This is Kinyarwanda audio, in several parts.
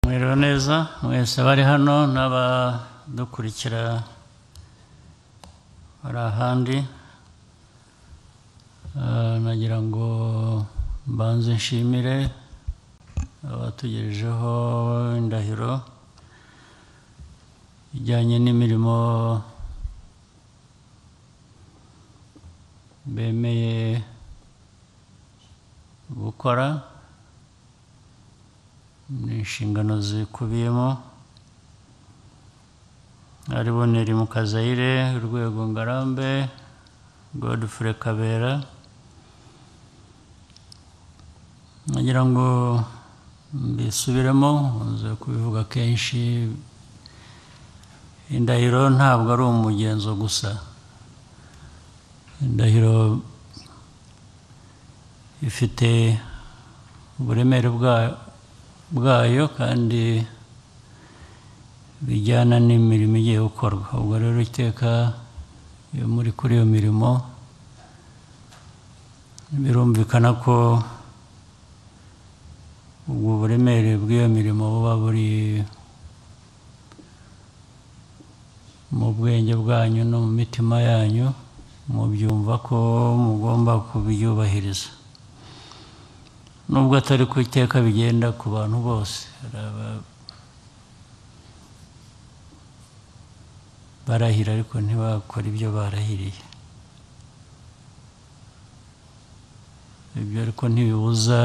Mwiriwe neza mwese bari hano n'abadukurikira bari ahandi. Nagira ngo mbanze nshimire abatugejejeho indahiro ijyanye n'imirimo bemeye gukora n'inshingano zikubiyemo. Aribo Nelly Mukazayire, Rwego Ngarambe, Godfrey Kabera. Nagira ngo mbisubiremo, nze kubivuga kenshi, indahiro ntabwo ari umugenzo gusa. Indahiro ifite uburemere bwayo kandi bijyana n'imirimo igiye gukorwa. Ubwo rero iteka iyo muri kuri iyo mirimo birumvikana ko ubwo buremere bw'iyo mirimo buba buri mu bwenge bwanyu no mu mitima yanyu, mubyumva ko mugomba kubyubahiriza, nubwo atari ku iteka bigenda ku bantu bose. Barahira ariko ntibakora ibyo barahiriye. Ibyo ariko ntibibuza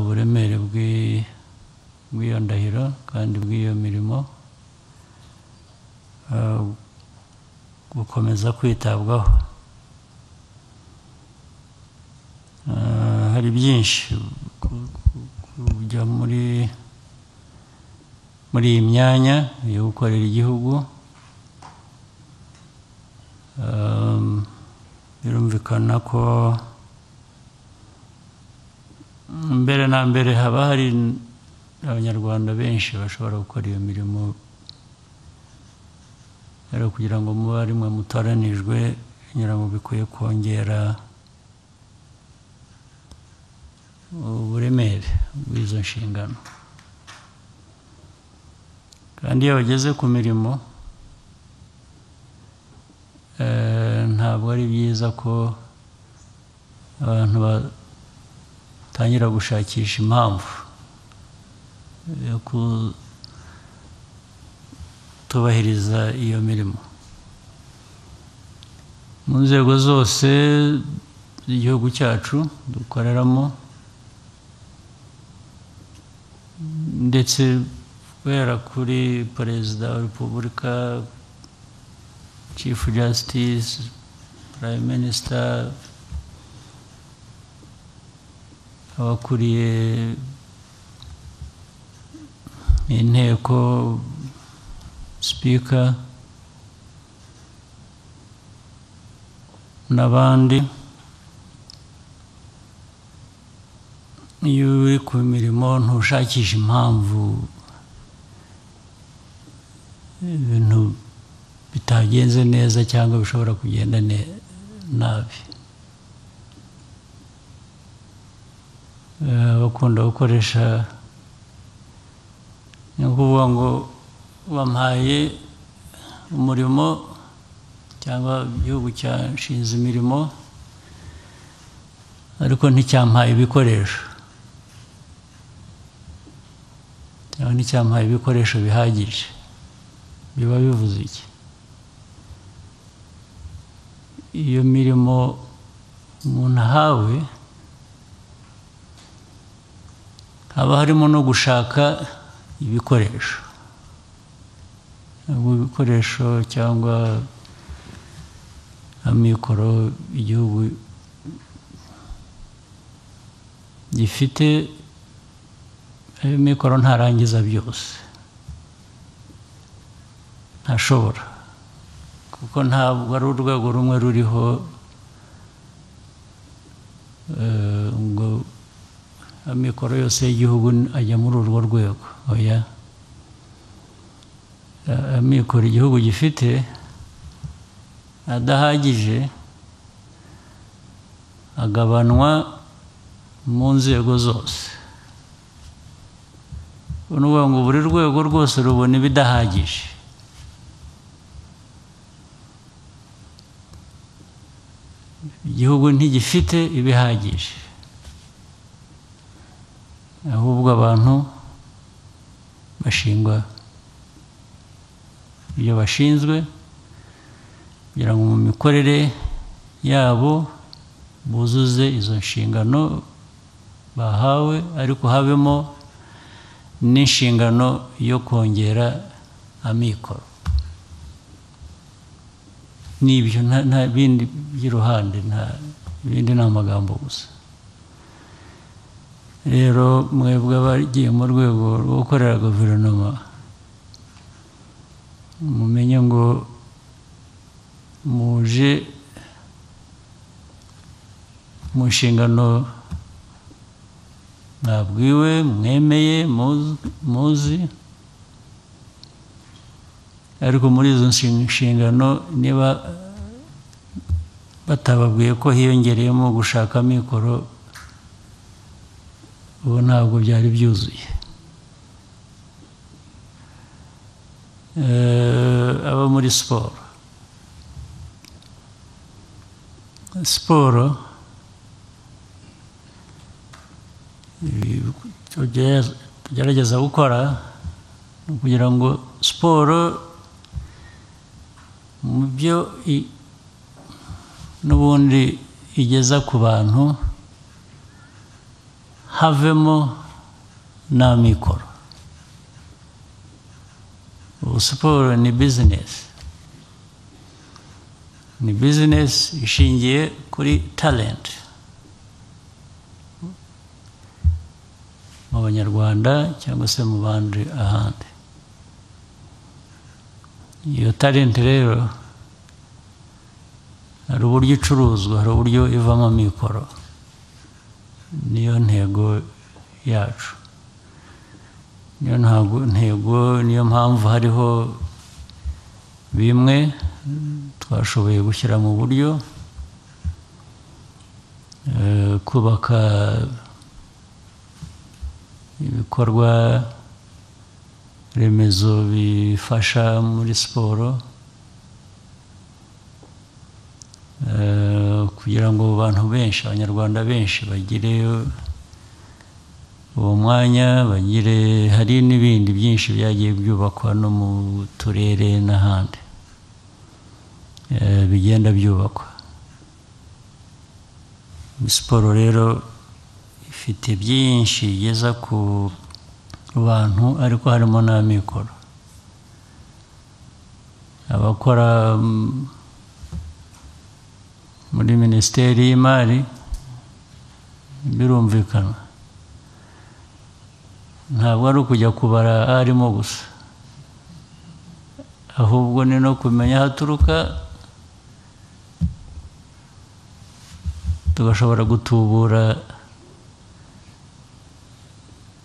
uburemere bw'iyo ndahiro kandi bw'iyo mirimo gukomeza kwitabwaho. Hari byinshi kujya muri iyi myanya yo gukorera igihugu. Birumvikana ko mbere na mbere haba hari Abanyarwanda benshi bashobora gukora iyo mirimo, rero kugira ngo mube ari mwe mutoranijwe, ngira ngo bikwiye kongera uburemere bw'izo nshingano. Kandi iyo bageze ku mirimo ntabwo ari byiza ko abantu batangira gushakisha impamvu yo kutubahiriza iyo mirimo. Mu nzego zose z'igihugu cyacu dukoreramo, ndetse guhera kuri Perezida wa Repubulika, Chief Justice, Prime Minister, abakuriye inteko, Speaker n'abandi, iyo uri ku mirimo ntushakisha impamvu ibintu bitagenze neza cyangwa bishobora kugenda nabi. Bakunda gukoresha ni ukuvuga ngo bampaye umurimo cyangwa igihugu cyanshinze imirimo ariko nticyampaye ibikoresho, cyangwa nticyampaye ibikoresho bihagije. Biba bivuze iki? Iyo mirimo umuntu ahawe haba harimo no gushaka ibikoresho, ibikoresho cyangwa amikoro igihugu gifite. Ayo mikoro ntarangiza byose, ntashobora, kuko ntabwo ari urwego rumwe ruriho ngo amikoro yose y'igihugu ajya muri urwo rwego. Oya, amikoro igihugu gifite adahagije agabanwa mu nzego zose. Ni ngo buri rwego rwose rubona ibidahagije. Igihugu ntigifite ibihagije, ahubwo abantu bashingwa ibyo bashinzwe kugira ngo mu mikorere yabo buzuze izo nshingano bahawe, ariko habemo n'inshingano yo kongera amikoro. N'ibyo nta bindi by'iruhande, nta bindi, ni amagambo gusa. Rero mwebwe abagiye mu rwego rwo gukorera guverinoma, mumenye ngo muje mu nshingano mwabwiwe, mwemeye, muzi, ariko muri izo nshingano niba batababwiye ko hiyongereyemo gushaka amikoro, ubu ntabwo byari byuzuye. Aba muri siporo, siporo tugerageza gukora kugira ngo siporo mu byo n'ubundi igeza ku bantu havemo n'amikoro. Ubu siporo ni bizinesi, ni bizinesi ishingiye kuri talenti mu Banyarwanda cyangwa se mu bandi ahandi. Iyo talenti rero hari uburyo icuruzwa, hari uburyo ivamo amikoro. Niyo ntego yacu, niyo ntego, niyo mpamvu hariho bimwe twashoboye gushyira mu buryo, kubaka ibikorwa remezo bifasha muri siporo, kugira ngo abantu benshi, Abanyarwanda benshi bagire uwo mwanya, bagire. Hari n'ibindi byinshi byagiye byubakwa no mu turere n'ahandi, bigenda byubakwa. Siporo rero ifite byinshi igeza ku bantu, ariko harimo n'amikoro. Abakora muri Minisiteri y'Imari birumvikana, ntabwo ari ukujya kubara arimo gusa, ahubwo ni no kumenya aho aturuka, tugashobora gutubura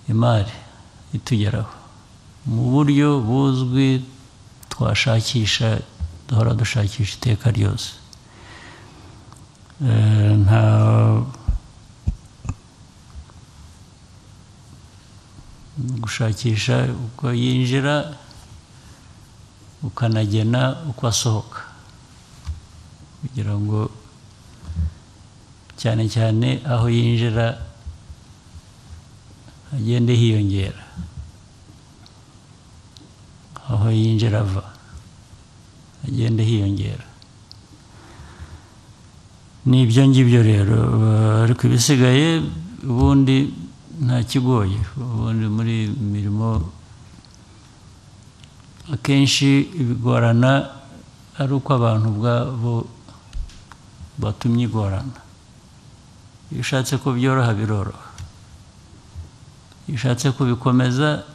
imari itugeraho mu buryo buzwi, twashakisha, duhora dushakisha iteka ryose. Nta gushakisha uko yinjira, ukanagena uko asohoka, kugira ngo cyane cyane aho yinjira hagende hiyongera, aho yinjira ava hagende hiyongera. Ni ibyo ngibyo rero, ariko ibisigaye ubundi nta kigoye. Ubundi muri mirimo akenshi bigorana ari uko abantu ubwabo batumye igorana. Iyo ushatse ko byoroha biroroha, iyo ushatse kubikomeza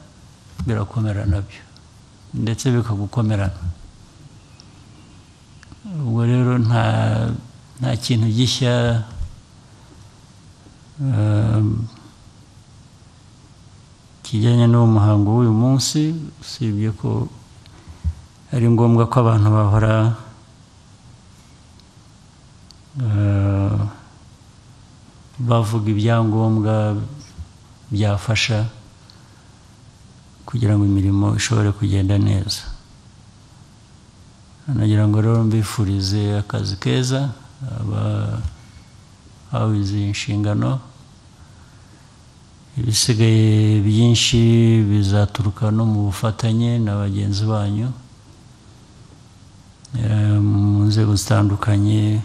birakomera nabyo, ndetse bikagukomerana. Ubwo rero nta kintu gishya kijyanye n'uwo muhango w'uyu munsi, usibye ko ari ngombwa ko abantu bahora bavuga ibyangombwa byafasha kugira ngo imirimo ishobore kugenda neza. Nagira ngo rero mbifurize akazi keza abahawe izi nshingano. Ibisigaye byinshi bizaturuka no mu bufatanye na bagenzi banyu mu nzego zitandukanye,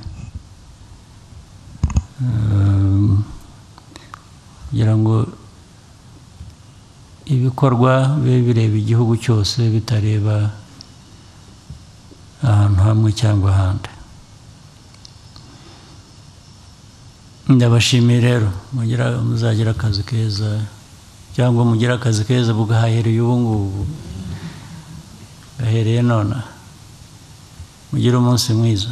kugira ngo ibikorwa bibe bireba igihugu cyose, bitareba ahantu hamwe cyangwa ahandi. Ndabashimiye rero, muzagira akazi keza, cyangwa mugire akazi keza bugahereye ubu ngubu, gahereye none. Mugire umunsi mwiza.